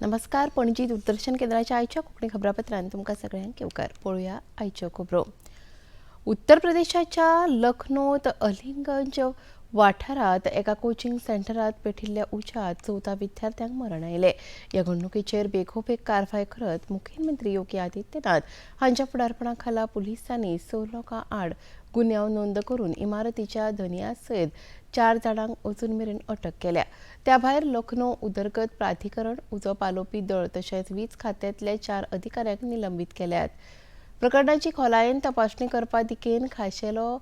नमस्कार, पणजी दूरदर्शन केंद्राच्या आयच्या कोंकणी खबरापत्रांत तुमकां सगळ्यांक येवकार. पळोवया आयच्यो खबरो. उत्तर प्रदेशाच्या लखनौत अलीगंज वाठारांत एका कोचिंग सेंटरांत पेटिल्ल्या उज्यांत 14 विद्यार्थ्यांक मरण आयलें. ह्या घडणुकेचेर बेगोबेग कारवाय करत मुखेलमंत्री योगी आदित्यनाथ हांच्या फुडारपणा खाला पुलिसांनी 6 लोकां आड गुन्यांव नोंद करून इमारतीच्या धनया सयत 4 जाणांक अजून मेरेन अटक केल्या. त्या भायर लखनौ उदरगत प्राधिकरण, उजो पालोवपी दळ तशेंच वीज खात्यांतल्या 4 अधिकाऱ्यांक निलंबीत केल्यात. प्रकरणाची खोलायेन तपासणी करपा दिकेन खाशेलो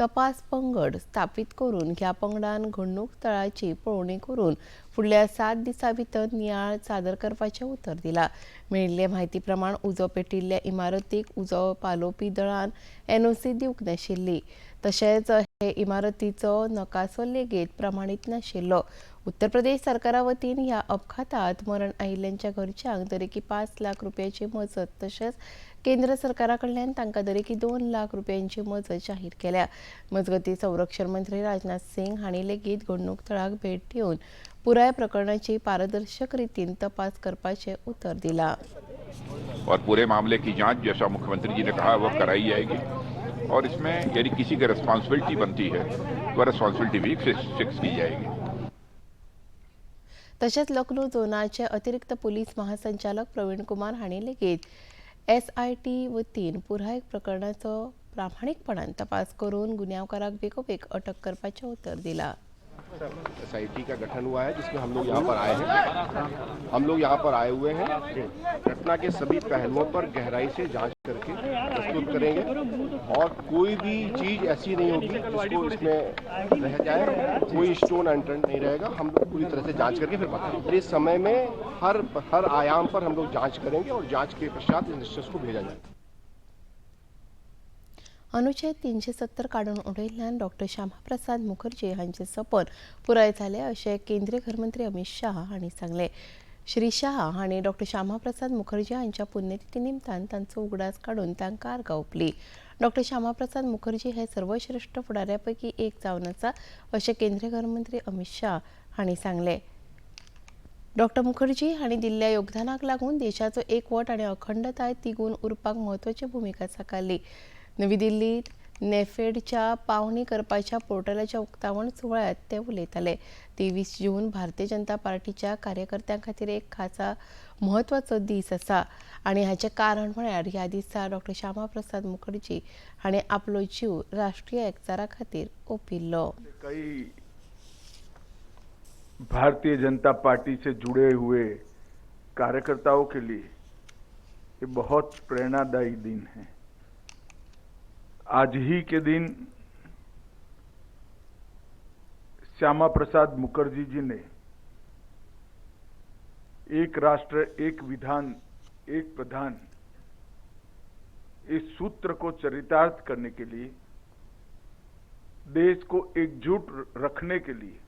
तपास पंगड स्थापीत करून ह्या पंगडान घडणूक थळाची पळोवणी करून फुडल्या 7 दिसां भितर नियाळ सादर करपाचें उतर दिलां. मेळिल्ले म्हायती प्रमाण उजो पेटिल्ल्या इमारतीक उजो पालोवपी दळान एनओसी दिवंक नाशिल्ली. तशेंच हे इमारतीचो नकासो लेगीत प्रमाणीत नाशिल्लो. उत्तर प्रदेश सरकारा वतीन ह्या अपघातांत मरण आयिल्ल्यांच्या घरच्यांक दरेकी 5 लाख रुपयांची मजत तशेंच केंद्र सरकारा कडल्यान तांकां दरेकी 2 लाख रुपयांची मजत जाहीर केल्या. मजगतीं, संरक्षण मंत्री राजनाथ सिंग हांणी लेगीत घडणूक थळाक भेट दिवन पुराय प्रकरणाची पारदर्शक रितीन तपास करपाचें उतर दिलां. और पूरे मामले की जांच, जैसा मुख्यमंत्री जी ने कहा, वो कराई जाएगी और इसमें यदि किसी की रिस्पॉन्सिबिलिटी बनती है तो रिस्पॉन्सिबिलिटी भी फिक्स की जाएगी. तशेंच लखनौ झोनाचे अतिरिक्त पुलीस महासंचालक प्रवीण कुमार हांणी लेगीत एसआयटी वतीन पुराय प्रकरणाचो प्रामाणीकपणान तपास करून गुन्यांवकाराक बेगोबेग अटक करपाचें उतर दिलां. एसआईटी का गठन हुआ है, जिसमें हम लोग यहाँ पर आए हैं. हम लोग यहाँ पर आए हुए हैं. घटना के सभी पहलुओं पर गहराई से जांच करके प्रस्तुत करेंगे और कोई भी चीज़ ऐसी नहीं होगी जिसको इसमें रह जाए. कोई स्टोन अनटर्न नहीं रहेगा. हम लोग पूरी तरह से जांच करके फिर बताएंगे. इस समय में हर हर आयाम पर हम लोग जांच करेंगे और जांच के पश्चात इस निष्कर्ष को भेजा जाएगा. अनुच्छेद 370 काडून उडयल्ल्यान डॉक्टर श्यामाप्रसाद मुखर्जी हांचे सपन पुराय जालें, अशें केंद्रीय घरमंत्री अमित शाह हांणी सांगलें. श्री शाह हांणी डॉक्टर श्यामाप्रसाद मुखर्जी हांच्या पुण्यतिथी निमतान तांचो उगडास काडून तांकां आर्गां ओंपली. डॉक्टर श्यामाप्रसाद मुखर्जी हे सर्वश्रेश्ठ फुडाऱ्या पैकी एक जावन आसा, अशें केंद्रीय घरमंत्री अमित शाह हांणी सांगलें. डॉक्टर मुखर्जी हांणी दिल्ल्या योगदानाक लागून देशाचो एकवट आनी अखंडताय तिगून उरपाक म्हत्वाची भुमिका साकारली. नवी दिल्लीत नेफेडच्या पावणी करपाच्या पोर्टलाच्या उक्तावण सुवाळ्यात ते उलयताले. 23 जून भारतीय जनता पार्टीच्या कार्यकर्त्यां खातीर एक खासा म्हत्वाचो दीस आसा आनी हाचें कारण म्हळ्यार ह्या दिसा डॉक्टर श्यामाप्रसाद मुखर्जी हांणी आपलो जीव राष्ट्रीय एकचारा खातीर ओंपिल्लो. कई भारतीय जनता पार्टी से जुड़े हुए कार्यकर्ताओं के लिए ये बहुत प्रेरणादायी दिन है. आज ही के दिन श्यामा प्रसाद मुखर्जी जी ने एक राष्ट्र, एक विधान, एक प्रधान, इस सूत्र को चरितार्थ करने के लिए, देश को एकजुट रखने के लिए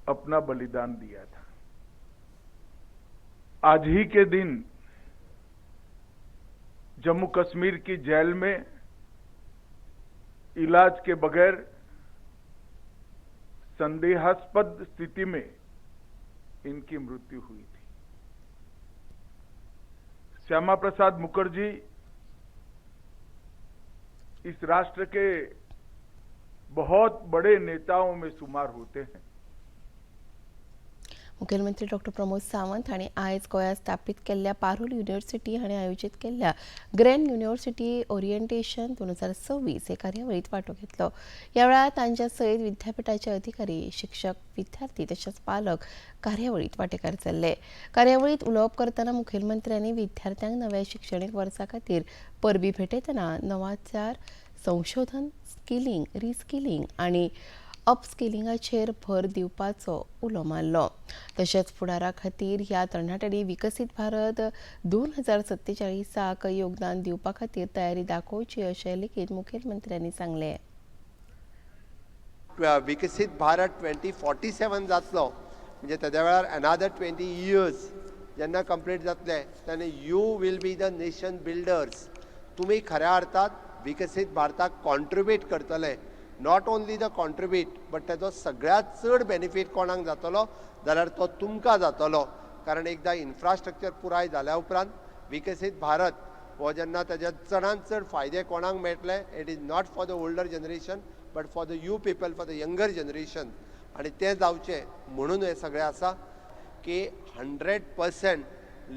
अपना बलिदान दिया था. आज ही के दिन जम्मू कश्मीर की जेल में इलाज के बगैर संदेहास्पद स्थिति में इनकी मृत्यु हुई थी. श्यामा प्रसाद मुखर्जी इस राष्ट्र के बहुत बड़े नेताओं में शुमार होते हैं. मुखेलमंत्री डॉक्टर प्रमोद सावंत हांणी आयज गोंयांत स्थापीत केल्ल्या पारूल युनिव्हर्सिटी हांणी आयोजीत केल्ल्या ग्रँड युनिव्हर्सिटी ओरिएंटेशन 2026 हे कार्यावळींत वांटो घेतलो. ह्या वेळार तांच्या सयत विद्यापिठाचे अधिकारी, शिक्षक, विद्यार्थी तशेंच पालक कार्यावळींत वांटेकार जाल्ले. कार्यावळींत उलोवप करतना मुखेलमंत्र्यांनी विद्यार्थ्यांक नव्या शिक्षणीक वर्सा खातीर परबीं भेटयतना नवाचार, संशोधन, स्किलिंग, रिस्किलिंग आनी अपस्किलिंगाचेर भर दिवपाचो उलो मारलो. तशेंच फुडारा खातीर ह्या तरणाट्यांनी विकसीत भारत 2047 योगदान दिवपा खातीर तयारी दाखोवची, अशें लेगीत मुखेलमंत्र्यांनी सांगलें. विकसीत भारत 2047 जातलो, म्हणजे तेद्या वेळार अनादर 20 इयर्स जेन्ना कंप्लीट जातले, तेन्ना you will be the nation builders. तुमी खऱ्या अर्थात विकसीत भारताक कॉन्ट्रिब्यूट करतले. Not only the contribute, but तेजो सगळ्यांत चड बेनिफीट कोणाक जातलो जाल्यार तो तुमकां जातलो. कारण एकदां इन्फ्रास्ट्रक्चर पुराय जाल्या उपरांत विकसीत भारत हो जेन्ना ताज्या चडांत चड फायदे कोणाक मेळटले, it is not for the older generation but for the you people, for the younger generation. आनी तें जावचें म्हणून हें सगळें आसा की 100%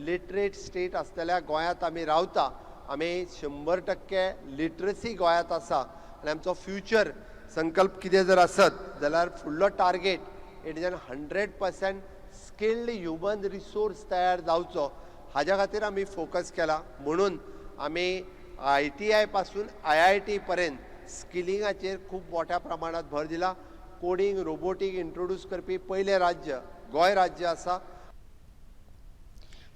लिटरेट स्टेट आसलेल्या गोंयांत आमी रावता. आमी 100% लिटरसी गोंयांत आसा आनी आमचो फ्युचर संकल्प कितें जर आसत जाल्यार फुडलो target it is an 100% skilled human resource तयार जावचो, हाज्या खातीर आमी फोकस केला. म्हणून आमी ITI पासून IIT पर्यंत स्किलिंगाचेर खूब मोठ्या प्रमाणात भर दिला. कोडींग, रोबोटीक इंट्रोड्यूस करपी पयलें राज्य गोंय राज्य आसा.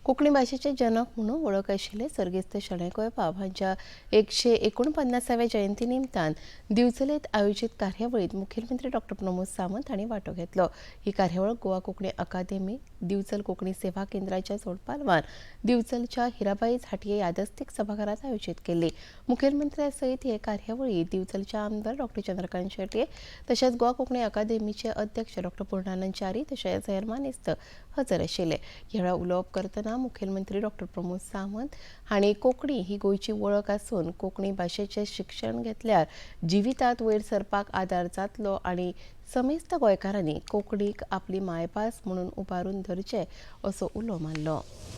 कोंकणी भाशेचे जनक म्हणून वळख आशिल्ले सर्गेस्त शणै गोंयबाब हांच्या 149व्या जयंती निमतान दिवचलेंत आयोजीत कार्यावळींत मुखेलमंत्री डॉक्टर प्रमोद सावंत हांणी वांटो घेतलो. ही कार्यावळ गोवा कोंकणी अकादेमी, दिवचल कोंकणी सेवा केंद्राच्या जोडपालवान दिवचलच्या हिराबाई झांटये यादस्तीक सभाघरांत आयोजीत केल्ली. मुखेलमंत्र्या सयत हे कार्यावळींत दिवचलचे आमदार डॉक्टर चंद्रकांत शेटये तशेंच गोवा कोंकणी अकादेमीचे अध्यक्ष डॉक्टर पूर्णानंद च्यारी तशेंच हेर मानेस्त हजर आशिल्ले. ह्या वेळार उलोवप करतना मुखेलमंत्री डॉक्टर प्रमोद सावंत हांणी कोंकणी ही गोंयची वळख आसून कोंकणी भाशेचें शिक्षण घेतल्यार जिवितांत वयर सरपाक आदार जातलो आनी समेस्त गोंयकारांनी कोंकणीक आपली मायभास म्हणून उबारून धरचें असो उलो मारलो.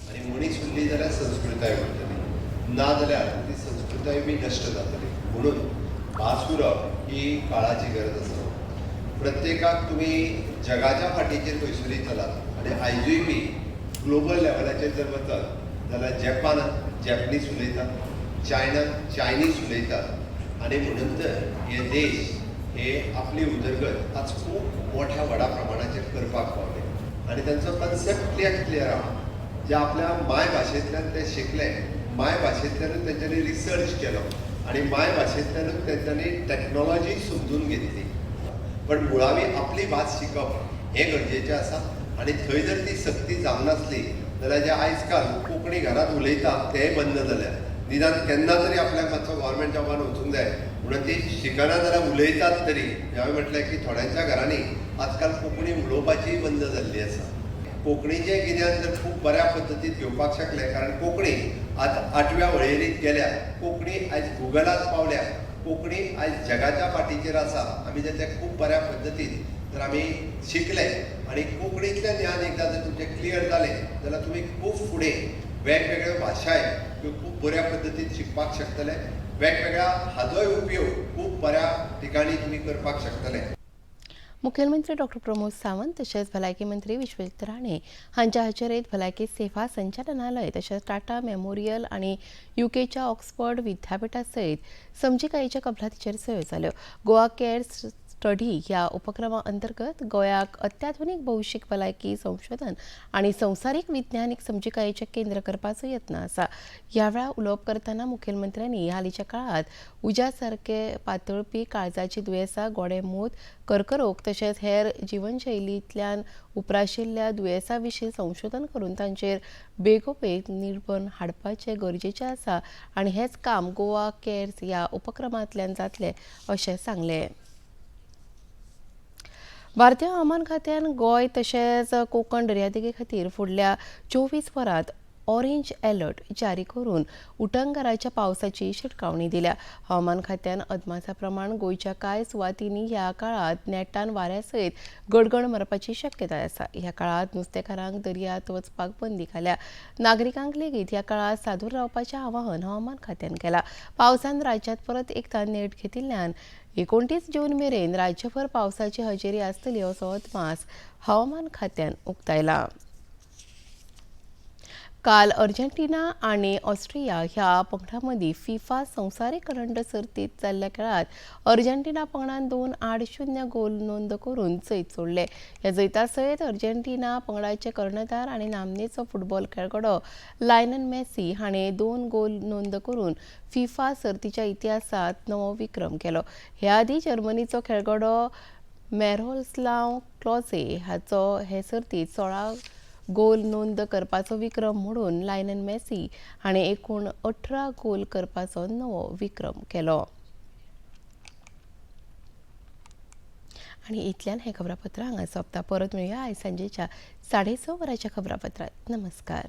आनी मनीस उरली जाल्यार संस्कृताय उरतली, ना जाल्यार ती संस्कृताय बी नश्ट जातली. म्हणून भास उरप ही काळाची गरज आसा. प्रत्येकाक तुमी जगाच्या फाटीचेर खंयसरूय चलात आनी आयजूय बी ग्लोबल लेवलाचेर जर वचत जाल्यार जपान जॅपनीज उलयता, चायना चायनीज उलयतात आनी म्हणून तर हे देश हे आपली उदरगत आज खूब मोठ्या व्हडा प्रमाणाचेर करपाक पावले आनी तांचो कन्सेप्ट क्लियर आहा. जे आपल्या मायभाशेंतल्यान ते शिकले, मायभाशेंतल्यानूच तेंच्यांनी रिसर्च केलो आनी मायभाशेंतल्यानूच तेंच्यांनी टॅक्नोलॉजी समजून घेतली. पण मुळावी आपली भास शिकप हें गरजेचें आसा आनी थंय जर ती सक्ती जावं नासली जाल्यार जे आयज काल कोंकणी घरांत उलयता तेंय बंद जाल्या. निदान केन्ना तरी आपल्याक मातसो गव्हर्मेंट जॉबान वचूंक जाय म्हणून ती शिकना जाल्यार उलयतात तरी. हांवें म्हटलें की थोड्यांच्या घरांनी आजकाल कोंकणी उलोवपाचीय बंद जाल्ली आसा. कोंकणीचें गिन्यान जर खूब बऱ्या पद्दतीन घेवपाक शकले, कारण कोंकणी आज 8व्या वळेरींत गेल्या, कोंकणी आयज गुगलांत पावल्या, कोंकणी आयज जगाच्या फाटीचेर आसा. आमी जर तें खूब बऱ्या पद्दतीन जर आमी शिकले आनी कोंकणींतलें ज्ञान एकदां जर तुमचें क्लियर जालें जाल्यार तुमी खूब फुडें वेगवेगळ्यो भाशाय त्यो खूब बऱ्या पद्दतीन शिकपाक शकतले. वेगवेगळ्या हाजोय उपयोग खूब बऱ्या ठिकाणी तुमी करपाक शकतले. मुखेलमंत्री डॉक्टर प्रमोद सावंत तशेंच भलायकी मंत्री विश्वजीत राणे हांच्या हजेरेंत भलायकी सेवा संचालनालय तशेंच टाटा मेमोरियल आनी युकेच्या ऑक्सफर्ड विद्यापिठा सयत समजिकायेच्या कबलातीचेर सयो जाल्यो. गोवा केअर स्टडी ह्या उपक्रमा अंतर्गत गोंयाक अत्याधुनीक भौशीक भलायकी संशोधन आनी संवसारीक विज्ञानीक समजिकायेचें केंद्र करपाचो यत्न आसा. ह्या वेळार उलोवप करतना मुखेलमंत्र्यांनी हालींच्या काळांत उज्या सारके पातळपी काळजाची दुयेंसां, गोडेंमूत, कर्करोग तशेंच हेर जिवनशैलींतल्यान उप्राशिल्ल्या दुयेंसां विशीं संशोधन करून तांचेर बेगोबेग निर्बंध हाडपाचें गरजेचें आसा आनी हेंच काम गोवा केअर्स ह्या उपक्रमांतल्यान जातलें अशें सांगलें. भारतीय हवामान खात्यान गोंय तशेंच कोंकण दर्यादेगे खातीर फुडल्या 24 वरांत ऑरेंज अलर्ट जारी करून उटंगाराच्या पावसाची शिटकावणी दिल्या. हवामान खात्यान अदमासा प्रमाण गोंयच्या कांय सुवातींनी ह्या काळांत नेटान वाऱ्या सयत गडगड मारपाची शक्यताय आसा. ह्या काळांत नुस्तेकारांक दर्यांत वचपाक बंदी घाल्या. नागरिकांक लेगीत ह्या काळांत सादूर रावपाचें आवाहन हवामान खात्यान केलां. पावसान राज्यांत परत एकदां नेट घेतिल्ल्यान 29 जून मेरेन राज्यभर पावसाची हजेरी आसतली असो अदमास हवामान खात्यान उक्तायला. काल अर्जेंटिना आनी ऑस्ट्रिया ह्या पंगडां मदीं फिफा संवसारीक करंड सर्तींत जाल्ल्या खेळांत अर्जेंटिना पंगडान 2-0 गोल नोंद करून जैत जोडलें. ह्या जैता सयत अर्जेंटिना पंगडाचे कर्णधार आनी नामनेचो फुटबॉल खेळगडो लायनल मेसी हाणें 2 गोल नोंद करून फिफा सर्तीच्या इतिहासांत नवो विक्रम केलो. ह्या आदीं जर्मनीचो खेळगडो मेरोस्लाव क्लोजे हाचो हे सर्तींत 16 गोल नोंद करपाचो विक्रम म्हणून लायनल मेसी हाणें एकूण 18 गोल करपाचो नवो विक्रम केलो. आनी इतल्यान हें खबरापत्र हांगा सोंपता. परत मेळुया आयज सांजेच्या 6:30 वरांच्या खबरापत्रांत. नमस्कार.